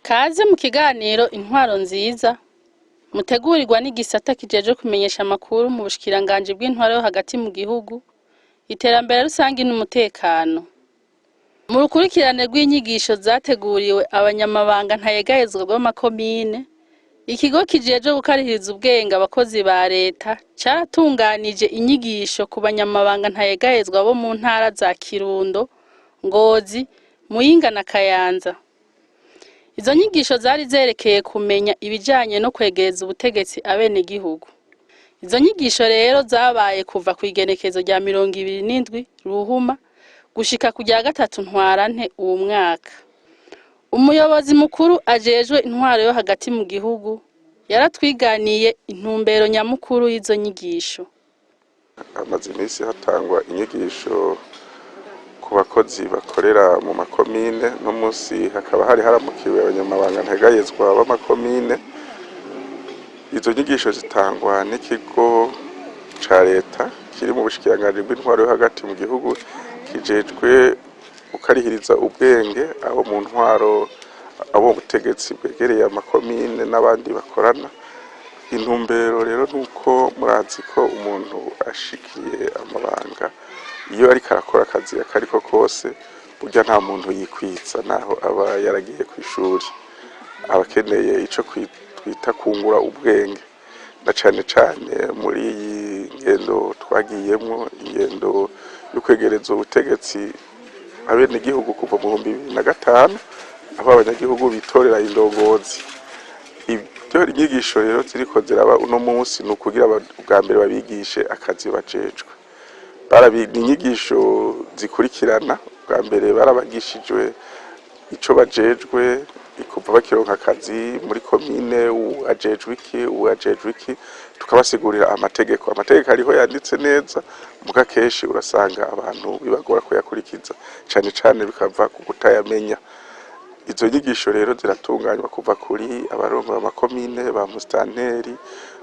Kaze mu kiganiro Intwaro Nziza mutegurirwa n'igisata kijejwe kumenyesha amakuru mu bushikiranganji bw'intwaro yo hagati mu gihugu, iterambere rusangi n'umutekano. Mu rukurikirane rw'inyigisho zateguriwe abanyamabanga ntayegayezwa b'amakomine, ikigo kijejwe gukarihiriza ubwenge abakozi ba leta caratunganije inyigisho ku banyamabanga ntayegayezwa bo mu ntara za Kirundo, Ngozi, Muyinga na Kayanza. Izo nyigisho zari zerekeye kumenya ibijanye no kwegereza ubutegetsi abenegihugu. Izo nyigisho rero zabaye kuva kw'igenekezo rya 27 Ruhuma gushika ku rya 3 Ntwarante uwu mwaka. Umuyobozi mukuru ajejwe intwaro yo hagati mu gihugu yaratwiganiye intumbero nyamukuru y'izo nyigisho. Hamaze iminsi hatangwa inyigisho ku bakozi bakorera mu makomine, no munsi hakaba hari haramukiwe abanyamabanga ntegayezwa b'amakomine. Izo nyigisho zitangwa n'ikigo ca leta kiri mu bushikiranganji bw'intwaro yo hagati mu gihugu kijejwe gukarihiriza ubwenge abo mu ntwaro, abo butegetsi bwegereye amakomine n'abandi bakorana. Intumbero rero nuko murazi ko umuntu ashikiye amabanga iyo ariko arakora akazi akariko kose, burya nta muntu yikwitsa naho aba yaragiye kw'ishuri, aba akeneye ico twita kungura ubwenge, na cane cane muri iyi ngendo twagiyemwo, ingendo yo kwegereza ubutegetsi abenegihugu kuva mu 2005, aho abanyagihugu bitorera indongozi. Ibyo inyigisho rero ziriko ziraba uno munsi ni ukugira ubwa mbere babigishe akazi bajejwe. Ni inyigisho zikurikirana. Bwa mbere barabagishijwe ico bajejwe kuva bakironka akazi muri komine, uwajejwe iki, uwajejwe iki, tukabasigurira amategeko. Amategeko ariho yanditse neza, muga kenshi urasanga abantu bibagora kuyakurikiza, cane cane bikava ku kutayamenya. Izo nyigisho rero ziratunganywa kuva kuri abarongoye amakomine, ba musitanteri,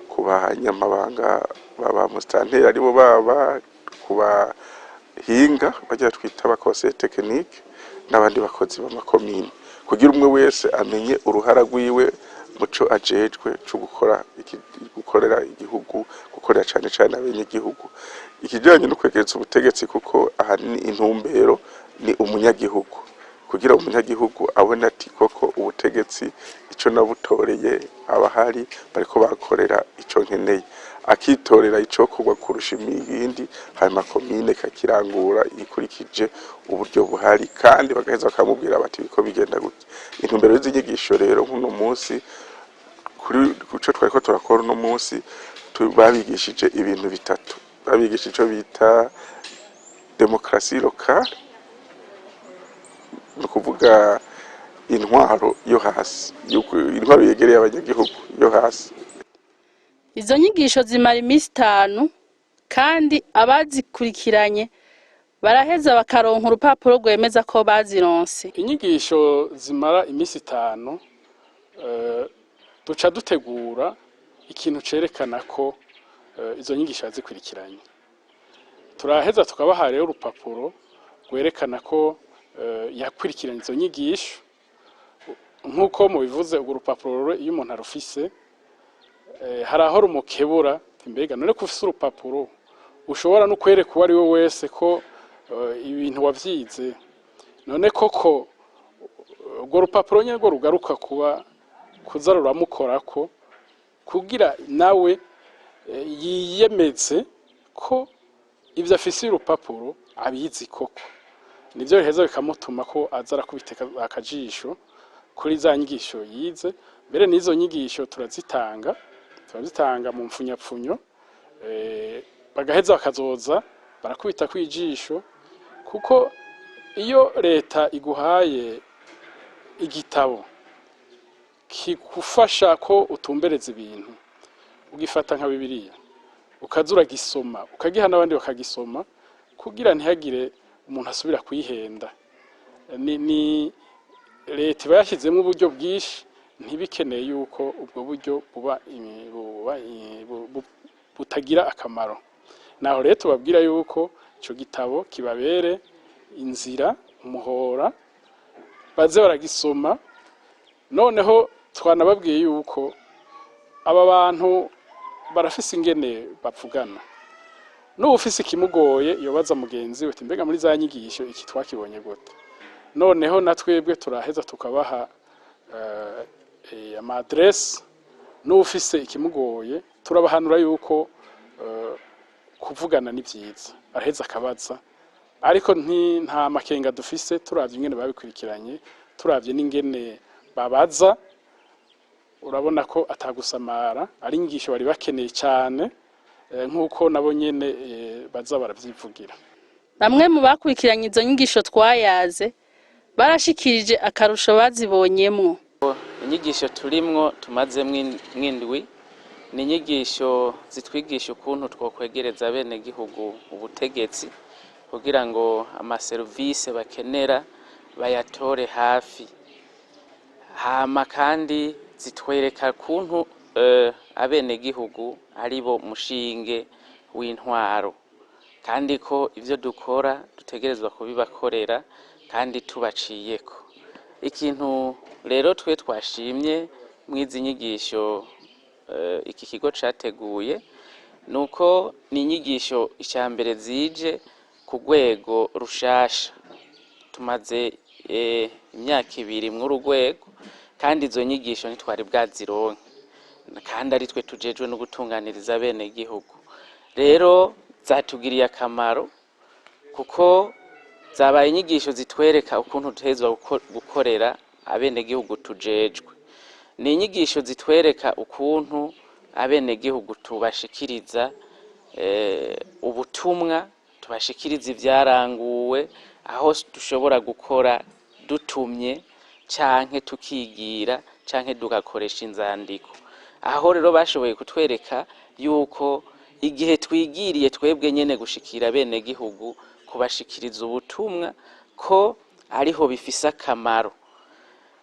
ku banyamabanga ba musitanteri aribo baba ku bahinga barya twita aba conseillers techniques n'abandi bakozi b'amakomine, kugira umwe wese amenye uruhara rwiwe muco ajejwe co gukora, gukorera igihugu, gukorera cane cane abenegihugu. Ikijanye no kwegereza ubutegetsi, kuko ahanini intumbero ni umunyagihugu, kugira umunyagihugu abone ati koko ubutegetsi ico nabutoreye abahari bariko bakorera ico nkeneye, akitorera icokorwa kurusha ibindi, hanyuma komine ikakirangura ikurikije uburyo buhari, kandi bagaheza bakamubwira bati biko bigenda gutya. Intumbero y'izi nyigisho rero nk'uno munsi kuri kuco twariko turakora uno munsi, babigishije ibintu bitatu. Babigishije ico bita démocratie locale, ni ukuvuga intwaro yo hasi, intwaro yegereye abanyagihugu yo hasi. Izo nyigisho zimara iminsi 5, kandi abazikurikiranye baraheza bakaronka urupapuro rwemeza ko bazironse. Inyigisho zimara iminsi 5, duca dutegura ikintu cerekana ko izo nyigisho yazikurikiranye. Turaheza tukabaha rero urupapuro rwerekana ko yakurikiranye izo nyigisho. Nk'uko mubivuze, urwo rupapuro rero iyo umuntu arufise, hari aho rumukebura: mbega none ko ufise urupapuro ushobora no kwereka uwo ari we wese ko ibintu wavyize, none koko urwo rupapuro nyene rwo rugaruka kuba kuza ruramukorako kugira nawe yiyemeze ko ivyo afise urupapuro abizi koko. Nivyo biheza bikamutuma ko aza arakubita akajisho kuri za nyigisho yize. Mbere n'izo nyigisho turazitanga mu mfunyapfunyo, bagaheza bakazoza barakubita kwijisho, kuko iyo leta iguhaye igitabo Kigufasha ko utumbereza ibintu, ugifata nka Bibiliya, ukaza uragisoma, ukagiha n'abandi bakagisoma, kugira ntihagire umuntu asubira kwihenda. Ni leta iba yashyizemo uburyo bwinshi, ntibikeneye yuko ubwo buryo buba butagira akamaro. Naho rero tubabwira yuko ico gitabo kibabere inzira, umuhora, baze baragisoma. Noneho twanababwiye yuko aba bantu barafise ingene bavugana, n'uwufise ikimugoye yobaza mugenzi we ati: "Mbega muri za nyigisho iki twakibonye gute?" Noneho na twebwe turaheza tukabaha ama adresse. N'uwufise ikimugoye, turabahanura yuko kuvugana ni vyiza, araheza akabaza. Ariko nta makenga dufise, turavye ingene babikurikiranye, turavye n'ingene babaza, urabona ko atagusamara, ari inyigisho bari bakeneye cyane, nk'uko nabo nyene baza baravyivugira. Bamwe mu bakurikiranye izo nyigisho twayaze barashikirije akarusho bazibonyemwo. Inyigisho turimwo tumazemwo indwi ni inyigisho zitwigisha ukuntu twokwegereza abenegihugu ubutegetsi, kugira ngo amaserivisi bakenera bayatore hafi. Hama kandi zitwereka kuntu abenegihugu ari bo mushinge w'intwaro, kandi ko ivyo dukora dutegerezwa kubibakorera kandi tubaciyeko. Ikintu rero twe twashimye mw'izi nyigisho iki kigo categuye, nuko ni inyigisho icya mbere zije ku rwego rushasha. Tumaze imyaka 2 mw'uru rwego, kandi izo nyigisho ntitwari bwazironke, kandi ari twe tujejwe no gutunganiriza bene gihugu. Rero zatugiriye akamaro, kuko zabaye inyigisho zitwereka ukuntu dutegerezwa gukorera abenegihugu tujejwe. Ni inyigisho zitwereka ukuntu abenegihugu tubashikiriza ubutumwa, tubashikiriza ivyaranguwe, aho dushobora gukora dutumye canke tukigira canke tugakoresha inzandiko. Aho rero bashoboye kutwereka yuko igihe twigiriye twebwe nyene gushikira abenegihugu, kubashikiriza ubutumwa, ko ariho bifise akamaro.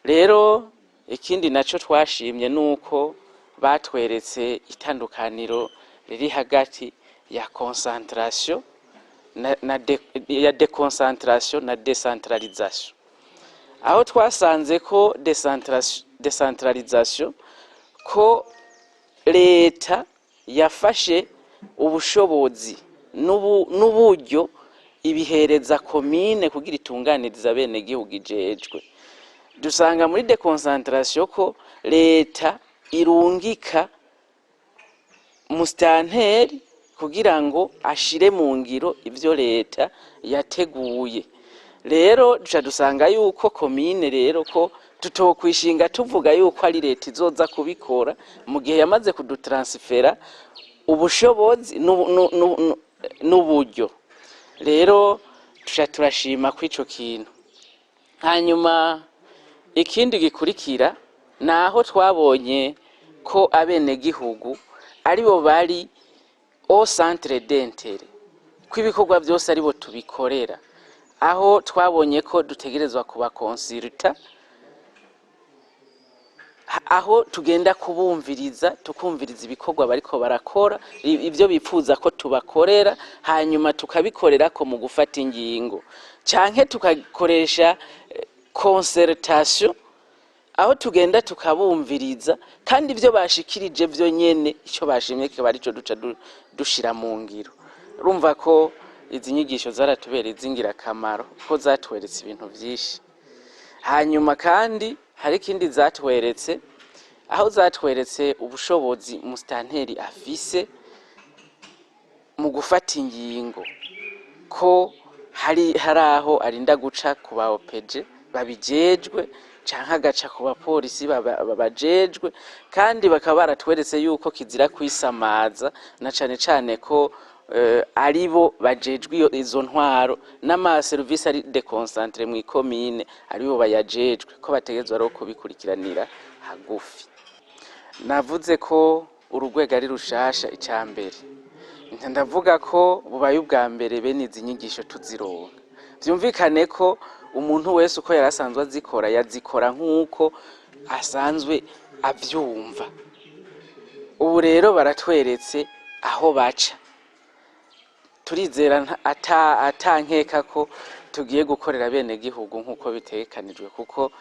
Rero ikindi naco twashimye nuko batweretse itandukaniro riri hagati ya concentration na ya déconcentration na décentralisation, aho twasanze ko décentralisation, ko leta yafashe ubushobozi n'uburyo ibihereza komine kugira itunganiriza abenegihugu ijejwe. Dusanga muri déconcentration ko leta irungika musitanteri kugira ngo ashire mu ngiro ivyo leta yateguye. Rero duca dusanga yuko komine rero ko tutokwishinga tuvuga yuko ari leta izoza kubikora, mu gihe yamaze kudutransfera ubushobozi n'uburyo. Rero tuca turashima kw'ico kintu. Hanyuma ikindi gikurikira, naho twabonye ko abenegihugu aribo bari au centre d'intérêt, ko ibikorwa byose aribo tubikorera, aho twabonye ko dutegerezwa kubakonsulta, aho tugenda kubumviriza, tukumviriza ibikorwa bariko barakora, ibyo bifuza ko tubakorera, hanyuma tukabikorera ko mu gufata ingingo, canke tugakoresha concertation, aho tugenda tukabumviriza, kandi ibyo bashikirije byo nyene, icyo bashimye kikaba arico duca dushira mu ngiro. Urumva ko izi nyigisho zaratubereye iz'ingirakamaro, ko zatweretse ibintu vyinshi. Hanyuma kandi hari ikindi zatweretse, aho zatweretse ubushobozi musitanteri afise mu gufata ingingo, ko hari aho arinda guca ku ba OPG babijejwe, canke agaca ku bapolisi babajejwe. Kandi bakaba baratweretse yuko kizira kwisamaza, na cane cane ko aribo bajejwe izo ntwaro n'ama service ari déconcentré mu ikomine, aribo bayajejwe, ko bategerezwa rero kubikurikiranira hagufi. Navuze ko urugwego ari rushasha. Icya mbere ndavuga ko bubaye ubwa mbere bene izi nyigisho tuzironka. Byumvikane ko umuntu wese uko yari asanzwe azikora, yazikora nk'uko asanzwe abyumva. Ubu rero baratweretse aho baca. Turizera atankeka ko tugiye gukorera bene gihugu nk'uko bitegekanijwe, kuko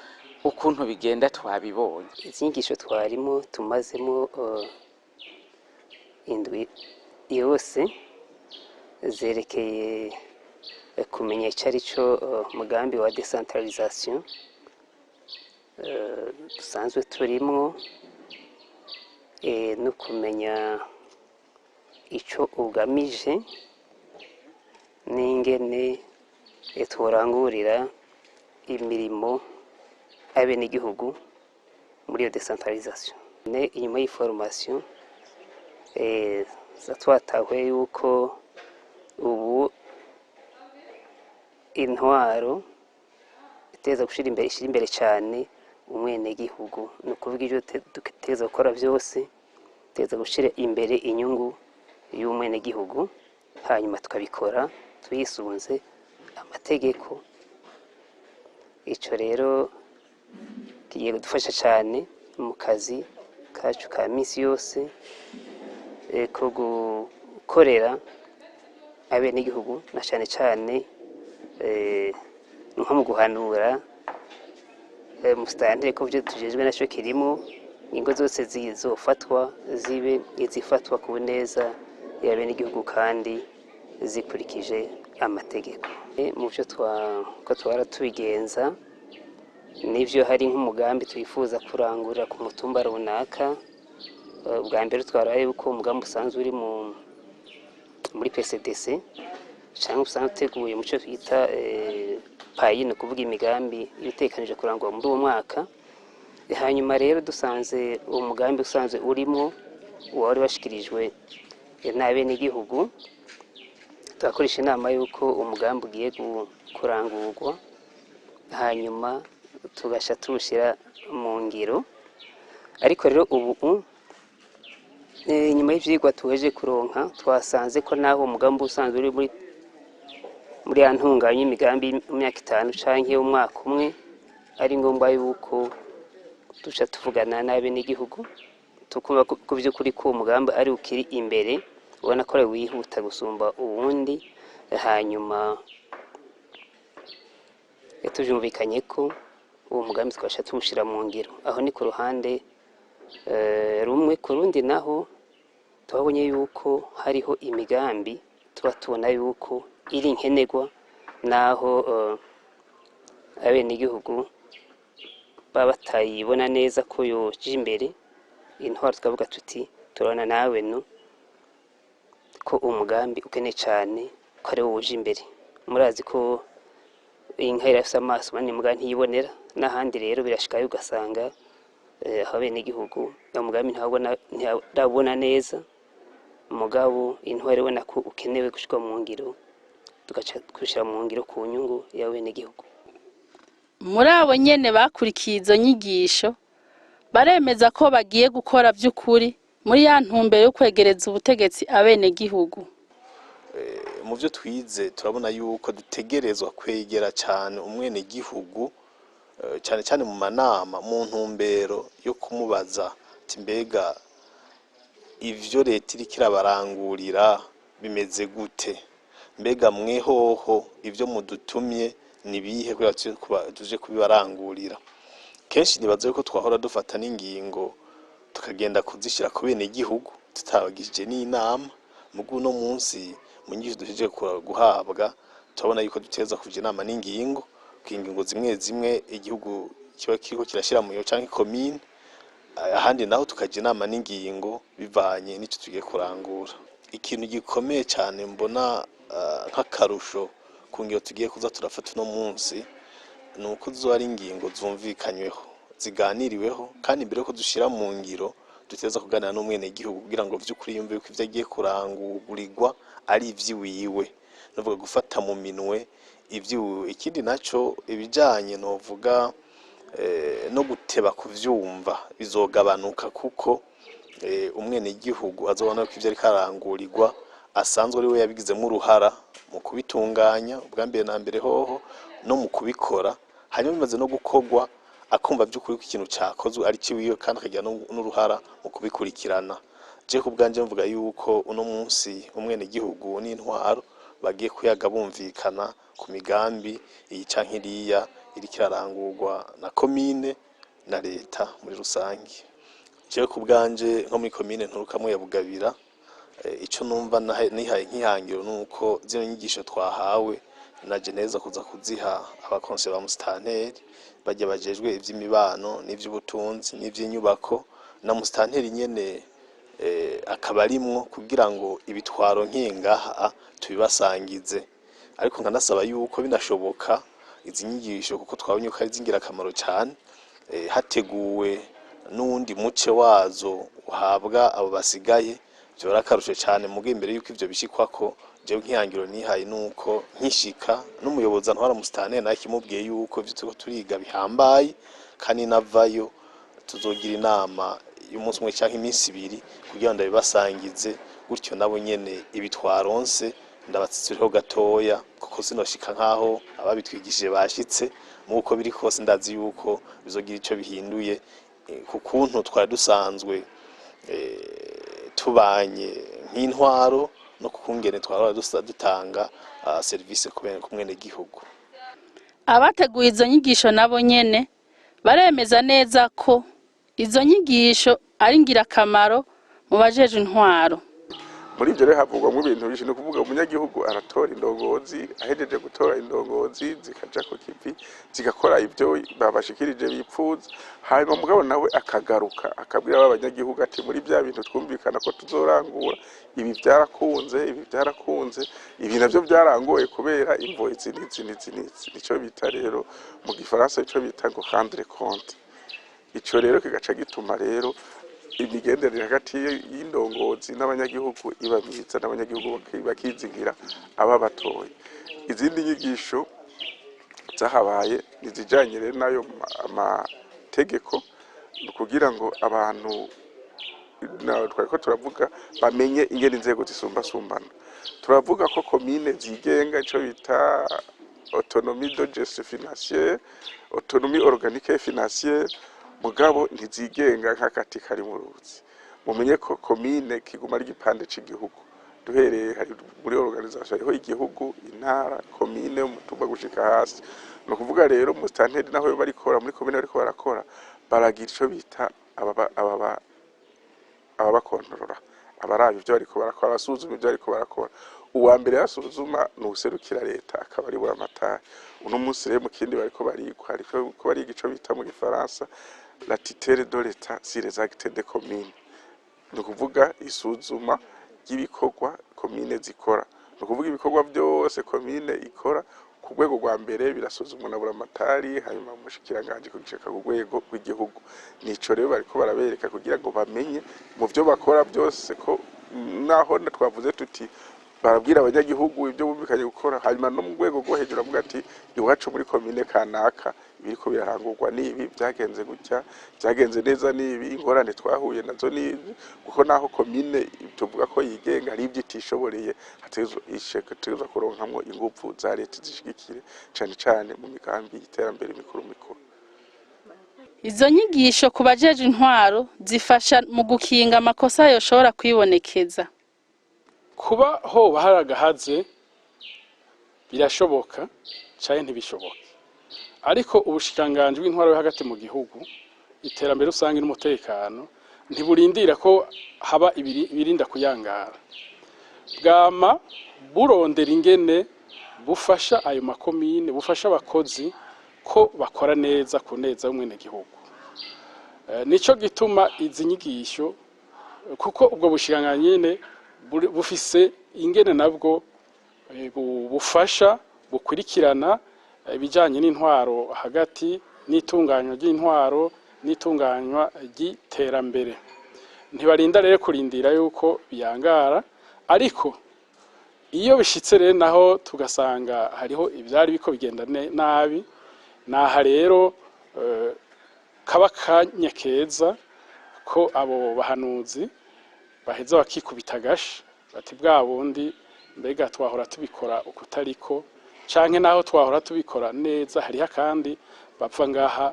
ukuntu bigenda twabibonye. Izi nyigisho twarimo tumazemo indwi yose zerekeye kumenya icyo ari cyo umugambi wa décentralisation dusanzwe turimwo, no kumenya icyo ugamije n'ingene turangurira imirimo abenegihugu muri iyo décentralisation. Ne inyuma y'i formation twatahuye yuko ubu intwaro iteza gushyira imbere, ishyira imbere cyane umwenegihugu. Ni ukuvuga ibyo duteza gukora byose, teza gushyira imbere inyungu y'umwenegihugu, hanyuma tukabikora twisunze amategeko. Icyo rero kigiye kudufasha cyane mu kazi kacu ka minsi yose ko gukorera abenegihugu, na cyane cyane nko mu guhanura musitanteri ko byo tujejwe nacyo kirimo ingo zose zizofatwa zibe izifatwa ku neza y'abenegihugu kandi zikurikije amategeko. Mu byo ko twara tubigenza nivyo, hari nk'umugambi twifuza kurangurira ku mutumba runaka. Ubwa mbere twaraye uko umugambi usanzwe uri muri PCDC cyangwa usanzwe uteguye mu cyo twita PAI, ni ukuvuga imigambi itekanije kurangura muri uwo mwaka. Hanyuma rero dusanze uwo mugambi usanzwe urimo uwari washikirijwe n'abenegihugu, turakoresha inama y'uko umugambi ugiye kurangurwa, hanyuma tugasha tuwushyira mu ngiro. Ariko rero ubu nyuma y'ivyigwa tuheje kuronka, twasanze ko naho umugambi usanzwe uri muri ya ntunganya y'imigambi y'imyaka 5 canke umwaka umwe, ari ngombwa yuko duca tuvugana n'abenegihugu, tukumva ko vy'ukuri ko uwo mugambi ari ukiri imbere, ubona ko ari wihuta gusumba uwundi. Hanyuma tuvyumvikanye ko uwo mugambi twasha tuwushira mu ngiro. Aho ni ku ruhande rumwe. Ku rundi naho, twabonye yuko hariho imigambi tuba tubona yuko iri nkenerwa, naho abenegihugu baba batayibona neza ko yoja imbere. Intwaro tukavuga tuti turabona nawe no ko umugambi ukeneye cane ko ari wo uje imbere. Murazi ko inka irafise amaso manini muga ntiyibonera. N'ahandi rero birashikayo ugasanga aho abenegihugu umugambi ntabona neza, mugabo intwaro ibona ko ukenewe gushirwa mu ngiro, tugaca tuwushira mu ngiro ku nyungu y'abenegihugu. Muri abo nyene bakurikiye izo nyigisho baremeza ko bagiye gukora vy'ukuri muri ya ntumbero yo kwegereza ubutegetsi abenegihugu. Mu byo twize turabona yuko dutegerezwa kwegera cyane umwenegihugu, cyane cyane mu manama, mu ntumbero yo kumubaza ati: mbega ivyo leta iriko irabarangurira bimeze gute? Mbega mwehoho ivyo mudutumye ni bihe kugira tuje kubibarangurira? Kenshi nibaza yuko twahora dufata n'ingingo tukagenda kuzishira ku benegihugu tutabagishije n'inama. Mugu uno munsi mu nyigisho duhejeje guhabwa, turabona yuko dutegerezwa kuja inama n'ingingo ku ingingo zimwe zimwe igihugu kiba kiriko kirashira mu ngiro canke ikomine, ahandi naho tukaja inama n'ingingo bivanye n'ico tugiye kurangura. Ikintu gikomeye cane mbona nk'akarusho ku ngingo tugiye kuza turafata uno munsi ni uko zizoba ari ingingo zumvikanyweho, ziganiriweho, kandi mbere yuko dushira mu ngiro. Dutegerezwa kuganira n'umwenegihugu kugira ngo vy'ukuri yumve yuko ivyo agiye kurangurirwa ari ivy'iwiwe, novuga gufata mu minwe ivy'iwiwe. Ikindi naco, ibijanye novuga no guteba kuvyumva bizogabanuka, kuko umwenegihugu azobona ko ivyo ariko arangurirwa asanzwe ari we yabigizemwo uruhara mu kubitunganya ubwa mbere na mbere hoho no mu kubikora. Hanyuma bimaze no gukorwa, akumva vy'ukuri ko ikintu cakozwe ari ciwiwe, kandi akagira n'uruhara mu kubikurikirana. Je ku bwanje mvuga yuko uno munsi umwenegihugu n'intwaro bagiye kuyaga, bumvikana ku migambi iyi canke iriya iriko irarangurwa na komine na leta muri rusange. Jewe ku bwanje, nko muri komine nturukamwo ya Bugabira, ico numva nihaye nk'ihangiro nuko zino nyigisho twahawe naje neza kuza kuziha abakonseye ba musitanteri, bajya bajejwe ivy'imibano n'ivy'ubutunzi n'ivy'inyubako, na musitanteri nyene akaba arimwo, kugira ngo ibitwaro nkingaha tubibasangize. Ariko nkanasaba yuko binashoboka izi nyigisho, kuko twabonye ko ari iz'ingirakamaro cane, hateguwe n'uwundi muce wazo uhabwa abo basigaye, vyora akarusho cane. Muga imbere yuko ivyo bishikwako, jewe nk'ihangiro nihaye nuko nkishika n'umuyobozi antwara musitanteri nawe kimubwiye yuko ivyo turiko turiga bihambaye, kandi navayo tuzogira inama y'umunsi umwe canke iminsi 2 kugira ngo ndabibasangize, gutyo nabo nyene ibi twaronse ndabatsitsireho gatoya, kuko sinoshika nkaho ababitwigishije bashitse. Muko biri kose, ndazi yuko bizogira ico bihinduye ku kuntu twari dusanzwe tubanye nk'intwaro no kukungene twahora dutanga serivisi ku mwenegihugu. Abateguye izo nyigisho nabo nyene baremeza neza ko izo nyigisho ari ngirakamaro mu bajeje intwaro. Muri ibyo rero havugwamo ibintu byinshi. Ni ukuvuga, umunyagihugu aratora indongozi, ahejeje gutora indongozi zikaja ku kivi, zigakora ibyo babashikirije bipfuza. Hanyuma mugabo nawe akagaruka akabwira ba banyagihugu ati: "Muri bya bintu twumvikana ko tuzorangura, ibi byarakunze, ibi byarakunze, ibi navyo byarangoye kubera imvo izi n'izi n'izi n'izi." Nico bita rero mu gifaransa, ico bita ngo rendre compte. Ico rero kigaca gituma rero imigenderanire hagati y'indongozi n'abanyagihugu iba myiza, n'abanyagihugu bakizigira aba batoye. Izindi nyigisho zahabaye nizijanye rero n'ayo amategeko, ni ukugira ngo abantu twariko turavuga bamenye ingene inzego zisumbasumbana. Turavuga ko komine zigenga, ico bita autonomie de gestion financière, autonomie organique et financière, mugabo ntizigenga nk'akati kari mu ruzi. Mumenye ko komine kiguma ari igipande c'igihugu. Duhereye hari muri organisation, hariho igihugu, intara, komine, umutumba gushika hasi. Ni ukuvuga rero musitanteri naho barikora muri komine, bariko barakora, baragira ico bita ababakontorora, abaraba ivyo bariko barakora, abasuzuma ivyo bariko barakora. Uwa mbere yasuzuma ni uwuserukira leta, akaba ari buramatari. Uno munsi rero mu kindi bariko barigwa, hariko bariga ico bita mu gifaransa la tutelle de l'État sur les actes de commune. Ni ukuvuga isuzuma ry'ibikorwa komine zikora. Ni ukuvuga ibikorwa byose komine ikora ku rwego rwa mbere birasuzumwa na buramatari, hanyuma umushikiranganji kugishika ku rwego rw'igihugu. Nico rero bariko barabereka kugira ngo bamenye mu byo bakora byose ko naho twavuze tuti barabwira abanyagihugu ibyo bumvikanye gukora, hanyuma no mu rwego rwo hejuru avuga ati: "Iwacu muri komine kanaka ibiriko birarangurwa n'ibi, byagenze gutya, byagenze neza n'ibi, ingorane twahuye nazo n'ibi." Kuko naho komine tuvuga ko yigenga, hari ibyo itishoboreye, hategerezwa kuronkamwo inguvu za leta zishigikire, cane cane mu migambi y'iterambere mikuru mikuru. Izo nyigisho ku bajeje intwaro zifasha mu gukinga amakosa yoshobora kwibonekeza. Kuba hoba hari agahaze birashoboka canke ntibishoboke, ariko ubushikiranganji bw'intwaro yo hagati mu gihugu, iterambere rusange n'umutekano ntiburindira ko haba ibirinda kuyangara. Bwama burondera ingene bufasha ayo makomine, bufasha abakozi ko bakora neza ku neza y'umwenegihugu. Nico gituma izi nyigisho, kuko ubwo bushikiranganji nyene bufise ingene nabwo bufasha bukurikirana ibijanye n'intwaro hagati n'itunganywa ry'intwaro n'itunganywa ry'iterambere. Ntibarinda rero kurindira yuko biyangara. Ariko iyo bishitse rero naho tugasanga hariho ivyari biko bigenda nabi, naha rero kaba kanya keza ko abo bahanuzi baheza bakikubita agashi, bati: "Bwa bundi mbega twahora tubikora ukutariko, canke naho twahora tubikora neza, hariho akandi bapfa ngaha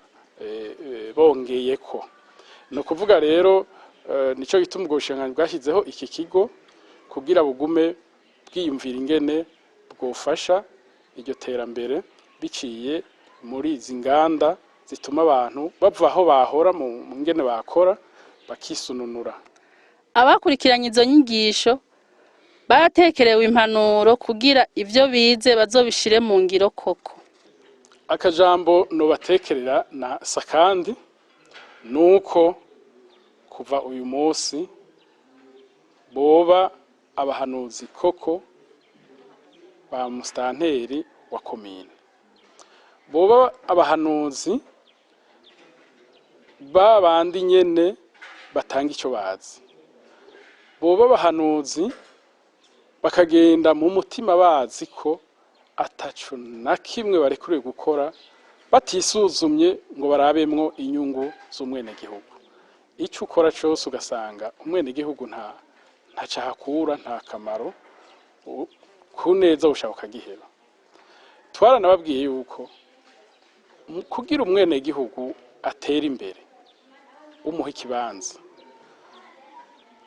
bongeyeko." Ni ukuvuga rero nico gituma ubwo bushikiranganji bwashyizeho iki kigo, kugira bugume bwiyumvira ingene bwofasha iryo terambere biciye muri izi nganda zituma abantu bava aho bahora mu ngene bakora, bakisununura. Abakurikiranye izo nyigisho baratekerewe impanuro kugira ivyo bize bazobishire mu ngiro koko. Akajambo nobatekerera na sakandi nuko kuva uyu munsi boba abahanuzi koko ba musitanteri wa komine, boba abahanuzi ba bandi nyene batanga ico bazi, boba abahanuzi bakagenda mu mutima bazi ko ataco na kimwe barekuriwe gukora batisuzumye ngo barabemwo inyungu z'umwenegihugu. Ico ukora cose ugasanga umwenegihugu ntaco ahakura, nta kamaro, ku neza ushaka ukagiheba. Twaranababwiye yuko kugira umwenegihugu atere imbere umuha ikibanza.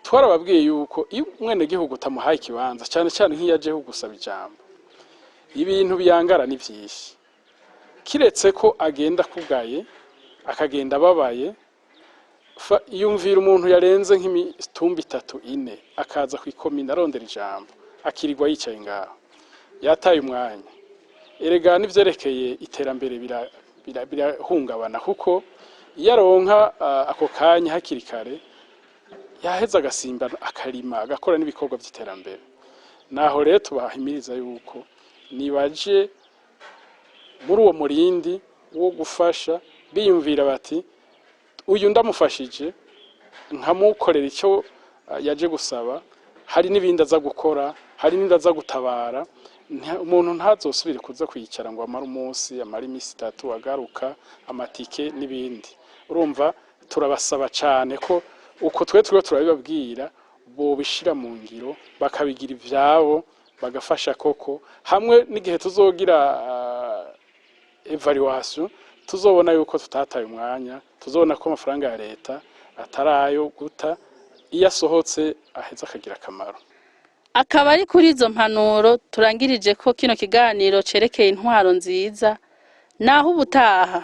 Twarababwiye yuko iyo umwenegihugu utamuhaye ikibanza, cyane cyane nk'iyo aje gusaba ijambo, ibintu biyangara ni vyinshi, kiretse ko agenda akugaye, akagenda ababaye. Yumvira umuntu yarenze nk'imitumba itatu, ine, akaza kw'ikomine arondera ijambo, akirirwa yicaye ngaho, yataye umwanya. Erega n'ivyerekeye iterambere birahungabana, kuko iyo aronka ako kanya hakiri kare, yaheza agasimba, akarima, agakora n'ibikorwa vy'iterambere. Naho rero tubahimiriza yuko nibaje muri uwo murindi wo gufasha, biyumvira bati: "Uyu ndamufashije, nkamukorera icyo yaje gusaba, hari n'ibindi aza gukora, hari n'ibindi aza gutabara." Umuntu ntazosubire kuza kwicara ngo amare umunsi, amare iminsi 3, agaruka amatike n'ibindi. Urumva, turabasaba cyane ko uko twe turiho turabibabwira bobishira mu ngiro, bakabigira ivyabo, bagafasha koko. Hamwe n'igihe tuzogira évaluation, tuzobona yuko tutataye umwanya, tuzobona ko amafaranga ya leta atari ayo guta, iyo asohotse aheza akagira akamaro. Akaba ari kuri izo mpanuro turangirije ko kino kiganiro cerekeye intwaro nziza. Naho ubutaha.